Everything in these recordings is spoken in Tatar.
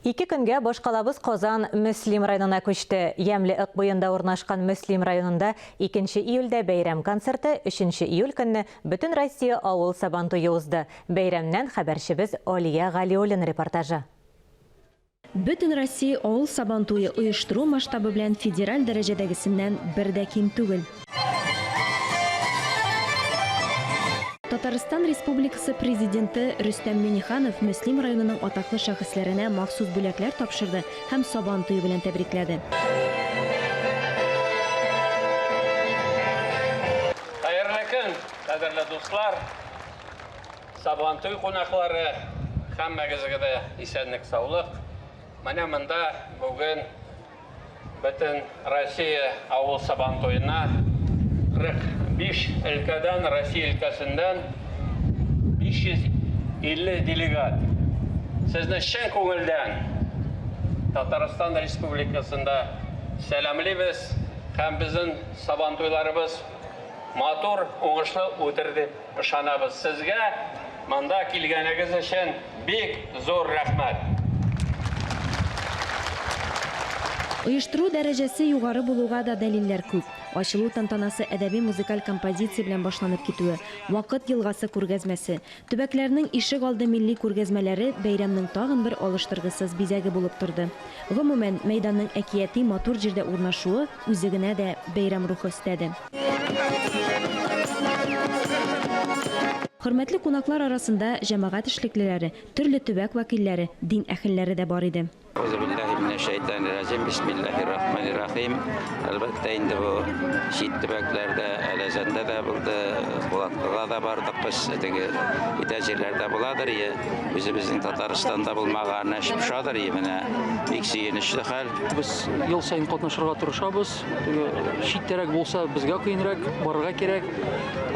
Ике көнгә башкалабыз Казан Мөслим районына күчте. Ямьле Ык буенда урнашкан Мөслим районында 2 июльдә бәйрәм концерты, 3 июль көнне Бөтенроссия авыл Сабантуе узды. Бәйрәмнән хәбәрчебез Алия Галиуллина репортажы. Бөтенроссия авыл Сабантуе оештыру масштабы белән федераль дәрәҗәдәгесеннән бер дә ким түгел. Татарстан Республикасы Президенты Рөстәм Миңнеханов Мөслим районының атаклы шәхесләренә махсус бүләкләр тапшырды һәм Сабан туе белән тәбрикләде. Хәерле көн, кадерле дуслар, Сабантуй кунаклары, һәммәгезгә дә исәнлек-саулык. Менә монда бүген Бөтен Россия авыл Сабантуена 45 өлкәдән, Россия өлкәсеннән 550 делегат. Сезне чын күңелдән Татарстан Республикасында сәламлибез һәм безнең Сабантуйларыбыз матур, уңышлы үтер дип ышанабыз. Сезгә монда килгәнегез өчен бик зур рәхмәт! Оештыру дәрәҗәсе югары булуга да дәлилләр күп. Ачылу тантанасы әдәби-музыкаль композиция белән башланып китүе, Вакыт елгасы күргәзмәсе, Төбәкләрнең ишек алды милли күргәзмәләре бәйрәмнең тагын бер алыштыргысыз бизәге булып торды. Гомумән, мәйданның әкияти матур җирдә урнашуы үзе генә дә бәйрәм рухы өстәде. Хөрмәтле кунаклар арасында җәмәгать эшлеклеләре, төрле төбәк вәкилләре, дин әһелләре дә бар иде. Әгъузубиллаһи минәш-шәйтанир-раҗим, бисмиллаһир-рахманир-рахим. Әлбәттә инде бу чит төбәкләрдә, Әләзәндә дә булды, Булаткыга да бардык без, теге бүтән җирләрдә буладыр, е, үзебезнең Татарстанда булмаганы эш пошадыр, е, менә бик сөенечле хәл. Без ел саен катнашырга тырышабыз. Теге читтәрәк булса, безгә кыенрак, барырга кирәк.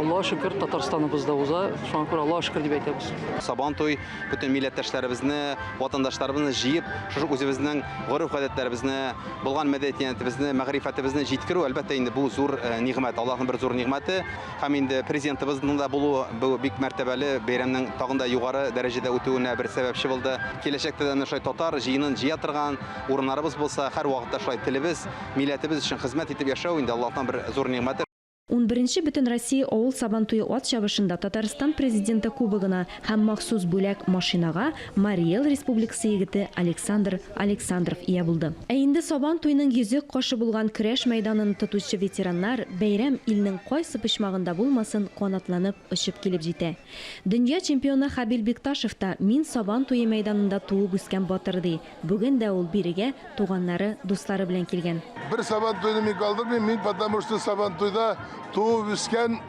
Аллаһ шөкер, Татарстаныбызда уза. Шуңа күрә Аллаһ шөкер дип әйтәбез. Сабантуй бөтен милләттәшләребезне, ватандашларыбызны җыеп, шушы үзебезнең гореф-гадәтләребезне, булган мәдәниятебезне, мәгърифәтебезне җиткерү, әлбәттә инде, бу зур э, нигъмәт, Аллаһның бер зур нигъмәте. Һәм инде президентыбызның да булуы бу бик мәртәбәле бәйрәмнең тагын да югары дәрәҗәдә үтүенә бер сәбәпче булды. Киләчәктә дә менә шулай татар җыенын җыя торган урыннарыбыз булса, һәрвакытта шулай телебез, милләтебез өчен хезмәт итеп яшәү инде Аллаһтан бер зур нигъмәте. Унберенче Бөтенроссия авыл Сабантуе ат чабышында Татарстан Президенты Кубогына һәм махсус бүләк, машинага Марий Эл Республикасы егете Александр Александров ия булды. Ә инде Сабан туйның йөзек кашы булган көрәш мәйданын тотучы ветераннар бәйрәм илнең кайсы почмагында булмасын канатланып очып килеп җитә. Дөнья чемпионы Хабил Бикташев та Мин Сабан туе мәйданында туып үскән батыр, ди. Бүген дә ул бирегә туганнары, дуслары белән килгән. Бер Сабантуйны мин калдырмыйм, мин потому что Сабантуйда туып үскән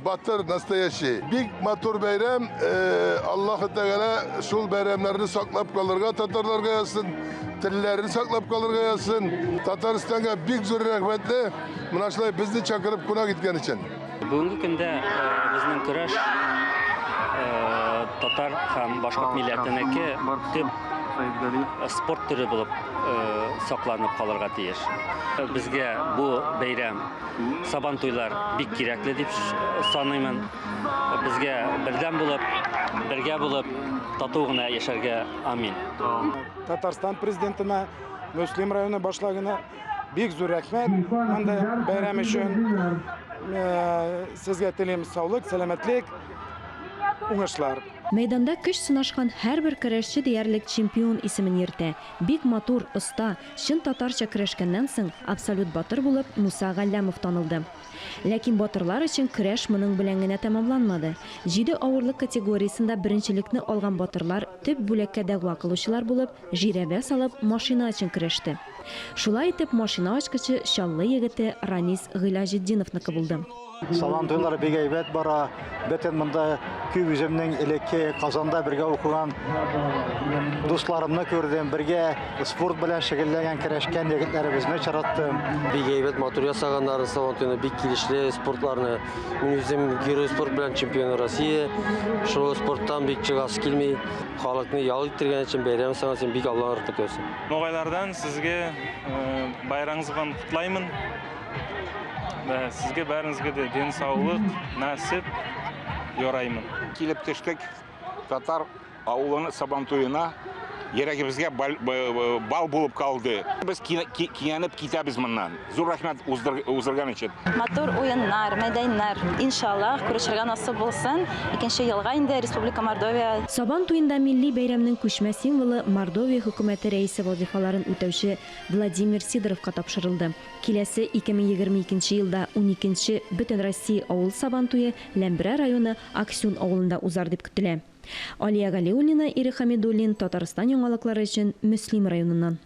батыр настоящий. Бик матур бәйрәм, Аллаһы Тәгалә шул бәйрәмнәрне саклап калырга татарларга язсын, телләрен саклап калырга язсын. Татарстанга бик зур рәхмәтле, менә шулай безне чакырып кунак иткән өчен. Бүгенге көндә безнең көрәш татар һәм башкорт милләтенеке төп спорт төре булып сакланып калырга тиеш. Безгә бу бәйрәм, Сабан туйлар бик кирәкле дип саныймын. Безгә бердәм булып, бергә булып, тату гына яшәргә. Амин. Татарстан президентына, Мөслим районы башлыгына бик зур рәхмәт мондый бәйрәм өчен. Сезгә телим саулык, сәламәтлек, уңышлар. Мәйданда көч сынашкан һәрбер көрәшче диярлек чемпион исемен йөртә. Бик матур, оста, чын татарча көрәшкәннән соң, абсолют батыр булып Муса Галләмов танылды. Ләкин батырлар өчен көрәш моның белән генә тәмамланмады. Җиде авырлык категориясендә беренчелекне алган батырлар төп бүләккә дәгъва кылучылар булып, жирәбә салып, машина өчен көрәште. Шулай итеп, машина ачкычы Чаллы егете Ранис Гыйлаҗетдиновныкы булды. Сабантуйлар бик әйбәт бара. Бөтен монда күп үземнең элекке Казанда бергә укыган дусларымны күрдем. Бергә спорт белән шөгыльләнгән, көрәшкән егетләребезне очраттым. Бик әйбәт, матур ясаганнар Сабантуйны, бик килешле спортларны. Мин үзем герой спорт белән чемпионы России. Шул спорттан бик чыгасы килми. Халыкны ял иттергән өчен, бәйрәм ясаган өчен бик Аллаһ рәхмәт яусын. Ногайлардан сезгә байрагыңыз белән котлаймын. Сезгә бәріңізге де денсаулық, нәсіп yorаймын. Килеп төштек татар авылының Сабантуена. Йөрәгебезгә бал булып калды. Без кинәнеп китәбез моннан. Зур рәхмәт уздырган өчен. Матур уеннар, мәйданнар. Иншаллаһ, күрешергә насыйп булсын. Икенче елга инде Республика Мордовия. Сабан туенда милли бәйрәмнең күчмә символы Мордовия хөкүмәте рәисе вазыйфаларын үтәүче Владимир Сидоровка тапшырылды. Киләсе 2022 елда уникенче Бөтенроссия авыл Сабан туе Ләмберә районы Аксюн авылында узар дип көтелә. Алия Галиуллина, Ирек Хәмидуллин, Татарстан яңалыклары өчен Мөслим районыннан.